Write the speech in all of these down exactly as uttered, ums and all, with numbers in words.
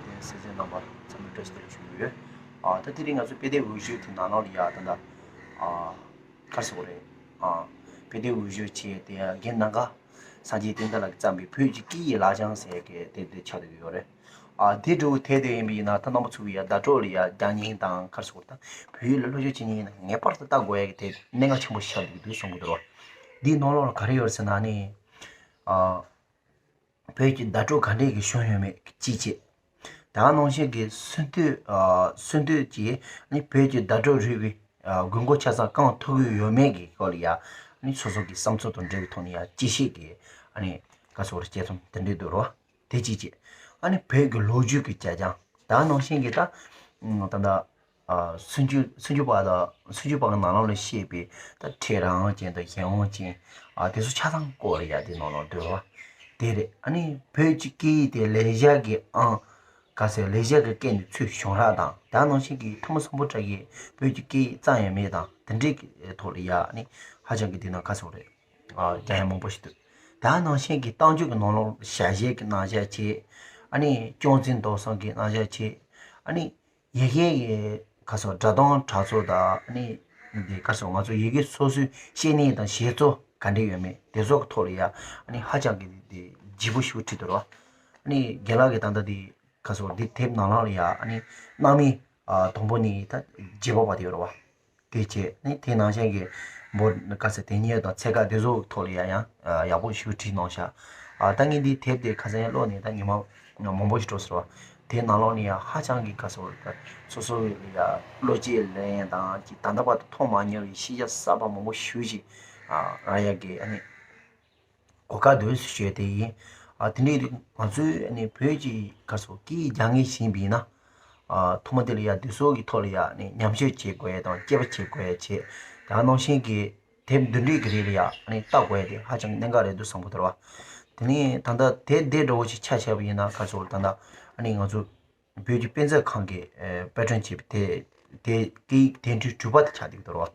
དེ་སེམས་ཅན་རྣམ་པ་ཚང་མ་བཀྲ་ཤིས་བདེ་ལེགས་ཞུ་གི་ཡོད། ཨ་ད་དེ་རིང་ང་ཚོ་དཔེ་དེབ་འོས་ཤོས་དེ་ནང་ལོགས་ལ་ཡ་ད་ལྟ་ཨ་ག་རེ་ཟེར་དགོས་རེད། ཨ་དཔེ་དེབ་འོས་ཤོས་བྱས་དེ་རྒན་ནམ་མཁའ་སངས་རྒྱས་བསྟན་དར་ལགས་ཀྱིས་བརྩམས་པའི་བོད་ཀྱི་སྐད་ཡིག་ལག་བཅངས་ཟེར་གྱི་དེབ་དེ་ཆགས་བསྡད་ཀྱི་ཡོད་རེད། ཨ་དེ་འདྲ་བོ་དེབ་དེ་ཡིན་པ་ཡིན་ན་ད་རྣམ་པ་ཚོ་གིས་ཡ་བརྡ་སྤྲོད་ལ་ཡ་རྒྱག་མཁན་དང་ག་རེ་ཟེར་དགོས་རེད། ད་བོད་ཡིག་ལ་སློབ་སྦྱོང་བྱེད་མཁན་ཡིན་ན་ངེས་པར་དུ་ལྟ་དགོས་ཡ་གི་དེབ་གནད་འགག་ཆེན་པོ་ཆགས་བསྡད་ཀྱི་འདུག་བསམ་གྱི་འདུག་འདིའི་ནང་ལོགས་ལ་ག་རེ་ཡོད་རེད་ཟེར་ན་ནི། ཨ། བོད་ཀྱི་བརྡ་སྤྲོད་ག་འདྲས་ཀྱི་བྱུང་ཡོད་མེད་ཀྱི་གཅིག་བྱས། ད་ག་ནང་བཞིན་གྱི་སུམ་མདོ། ཨ། སུམ་མདོ་གྱིས་ནི་བོད་ཀྱི་བརྡ་སྤྲོད་རིག་པའི་ཨ་དགོས་མཁོ་ཆ་ཚང་བསྐང་ཐུབ་ཀྱི་ཡོད་མེད་ཀྱི་སྐོར་ལ་ཡ་ནི་སོ་སོ་གི་བསམ་ཚུལ་དང་འབྲེལ་བའི་ཐོག་ནས་ཡ་དཔྱད་ཞིབ་ཀྱི་ཨ་ནི་ག་རེ་ཟེར་དགོས་རེད། དཔྱད་རྩོམ་དེ་འདྲས་འདུག་རོ། དེ་གཅིག་བྱས། ཨ་ནི་བོད་ཀྱི་ལོ་རྒྱུས་ཀྱི་རྒྱབ་ལྗོངས། ད་ག་ནང་བཞིན་གྱི་ད་ད་ལྟ། ཨ། སུམ་ཅུ་སུམ་ཅུ་པ་དང་སུམ་ཅུ་པ་གི་ནང་ལོགས་ལ་བཤད་པའི་ད་ཕྲད་རང་དབང་ཅན་དང་གཞན་དབང་ཅན། ཨ། དེ་ཚོ་ཆ་ཚང་སྐོར་ལ་ཡ་དེ་ནང་ལོགས་འདུག་རོ། དེ་རེད། ཨ་ནི་བོད་ཀྱི་སྐད་ཡིག་དེ་ལེགས་སྦྱར་གྱི་ཨང་ག་ཟེར། ལེགས་སྦྱར་གྱི་སྐད་ནས་ཚུར་བྱུང་རབས་དང་། ད་ག་ནང་བཞིན་གྱི་ཐོན་མི་སམ་བྷོ་ཊ་ཡིས་བོད་ཀྱི་སྐད་ཡིག་བརྩམས་ཡོད་མེད་དང་དེ་འདྲའི་གི་ཐོག་ལ་ཡ་ཨ་ནི་ཧ་ཅང་གི་དེ་ནང་ག་ཟེར་དགོས་རེད། ཨ། རྒྱག་ཡ་མང་པོ་ཞིག་འདུག་ད་ག་ནང་བཞིན་གྱི་རྟགས་འཇུག་གི་ནང་ལོགས་ཞལ་བཞེས་ཀྱི་རྣམ་གཞག་བྱས། ཨ་ནི་སྐྱོན་འཛིན་དོགས་གསུམ་གྱི་རྣམ་གཞག་བྱས། ཨ་ནི་ཡི་གེ་གི་ག་ཟེར། སྒྲ་གདངས་གྲགས་ཚོར་དང་། ཨ་ནི་འདི་ག་ཟེར། ང་ཚོ་ཡི་གེ་སོ་སོའི་ཤེས་ནུས་དང་བཞེད་ཚུལ་ག་འདྲ་ཡོད་མེད་དེ་ཚོ་གི་ཐོག་ལ་ཡ་ཨ་ནི་ཧ་ཅང་གི་འདི་ལྗིད་པོ་ཞེ་པོ་ཅིག་འདུག་རོ། ཨ་ནི་རྒན་ལགས་ཀྱིས་ད་ལྟ་འདི་ག་ཟེར། འདི་དེབ་ནང་ལོགས་ལ་ཡ་ཨ་ནི་གནང་མི་ཨ་དང་པོ་ནི་ད་རྗེ་འབངས་པ་དེ་ཡོད་རེད་བ། དེ་བྱས་ནས་དེ་ནང་བཞིན་གྱི་འབོ་ག་ཟེར། དེ་ཉིད་དང་ཚད་བཀག་དེ་ཚོ་ཐོག་ལ་ཡང་ཡང་ཡག་པོ་ཞིག་བྲིས་གནང་ཤག་ཨ། ད་ངས་འདི་དེབ་དེ་ཁ་སང་ཡང་ཀློག་ནས་ད་ཉི་མ་མང་པོ་ཞིག་འགྲོ་ཟེར་བ། དེ་ནང་ལོགས་ནས་ཡང་ཧ་ཅང་གི་ག་ཟེར། ད་སོ་སོ་ཡ་བློ་སྐྱེད་ལེན་ཡ་དང་ཅིག་ད་ལྟ་བར་དུ་མཐོང་མ་མྱོང་བའི་ཤེས་བྱ་གསར་པ་མང་པོ་ཞིག་ཅིག་ཨ་རག་ཡ་གི་ཨ་ནི་གོ་སྐབས་འདུག་ཟེར་ཞུ་ཡ་དེ་ཡིན། ཨ། དེ་འདྲའི་ང་ཚོའི་ཨ་ནི་བོད་ཀྱི་ག་ཟེར་སྐད་ཡིག་སྦྱང་མཁན་ཞིག་ཡིན་པ་ཡིན་ན། ཨ། ཐོག་མ་དེ་ལ་ཡ་དེ་ཚོ་གི་ཐོག་ལ་ཡ་ཨ་ནི་ཉམས་ཞིབ་བྱེད་དགོས་ཡ་དང་དཔྱད་པ་བྱེད་དགོས་ཡ་བྱས། ད་ག་ནང་བཞིན་གྱི་དེབ་འདི་འདྲའི་གི་རིགས་ལ་ཡ་ཨ་ནི་ལྟ་དགོས་ཡ་དེ་ཧ་ཅང་གནད་འགག་རེད་འདུག་བསམ་གྱི་འདུག་ར། དེ་ནས་ད་ལྟ་དེབ་འདི་འདྲ་བོ་ཞིག་ཆ་བཞག་པ་ཡིན་ན། ག་ཟེར། ད་ལྟ་ཨ་ནི་ང་ཚོ་བོད་ཀྱི་དཔེ་མཛོད་ཁང་གི་ཨ་པེ་ཊོན་བྱས་པའི་དེ་དེ་སྐད་ཡིག་དེབ་འདྲའི་གྲུབ་པ་དེ་ཆགས་བསྡད་ཀྱི་འདུག་ར།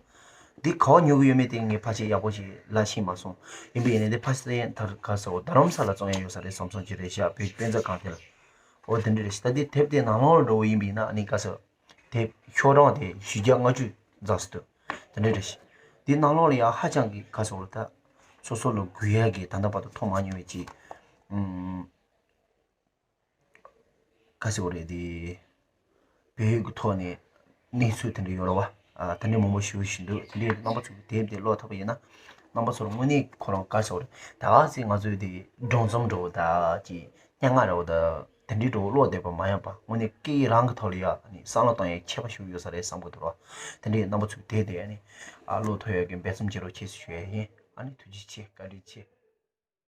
འདི་ག་པར་ཉོ་གི་ཡོད་མེད་དེ་ངས་ཕལ་ཆེར་ཡག་པོ་ཞིག་ལ་ཤེས་མ་སོང་། ཡིན་པ་ཡིན་ནའི་འདི་ཕལ་ཆེར་ད་ག་ཟེར། རྡ་རམ་ས་ལ་བཙོང་ཡ་ཡོད་ས་རེད་བསམ་སོང་གི་རེད་ཤག་བོད་ཀྱི་དཔེ་མཛོད་ཁང་དེ་ལ། འོ་དེ་འདྲ་རེད་ཤག་ད་འདི་དེབ་དེ་ནང་ལོགས་ལ་འགྲོ་བ་ཡིན་པ་ཡིན་ན་ཨ་ནི་ག་ཟེར། དེབ་ཤོག་གྲངས་དེ་བཞི་བརྒྱ་ལྔ་བཅུ་འཛག་སྲིད་འདུག་དེ་འདྲ་རེད་ཤག་འདི་ནང་ལོགས་ལ་ཡ་ཧ་ཅང་གི་ག་ཟེར་བ་ད་སོ་སོ་ལ་དགོས་ཡ་གི་ད་ལྟ་བར་དུ་མཐོང་མ་མྱོང་བའི་ཅིག་ཨུམ། ག་ཟེར་བ་རེད་དེ། བོད་ཡིག་གི་ཐོག་ནས་གནས་ཚུལ་དེ་འདྲ་ཡོད་རེད་བ། ཨ། དེ་འདྲའི་མང་པོ་ཞེ་པོ་ཞིག་འདུག་དེ་འདྲའི་རྣམ་པ་ཚོ་གིས་དེབ་དེ་ཀློག་ཐུབ་པ་ཡིན་ན། རྣམ་པ་ཚོར་དངོས་གནས་ཁོ་རང་ག་ཟེར་བ་རེད། ད་ག་ཟེ་ང་ཚོའི་དེ་སྒྲུང་རྩོམ་འདྲ་བོ་དང་ཅིག་སྙན་ངག་འདྲ་བོ་དང་དེ་འདྲའི་འདྲ་བོ་ཀློག་བསྡད་པ་མ་ཡིན་པ། དངོས་གནས་སྐད་ཡིག་རང་གི་ཐོག་ལ་ཡ་ཨ་ནི་བསམ་བློ་གཏོང་ཡ་ཁྱད་པར་ཞིག་ཡོད་ས་རེད་བསམ་གྱི་འདུག་ར། དེ་འདྲའི་རྣམ་པ་ཚོས་དེབ་དེ་ཨ་ནི་ཨ་ཀློག་ཐུབ་ཡ་གི་འབད་བརྩོན་བྱེད་རོགས་བྱེད་ཟེར་ཞུ་ཡ་ཡིན། ཨ་ནི་ཐུགས་རྗེ་ཆེ། བཀའ་དྲིན་ཆེ།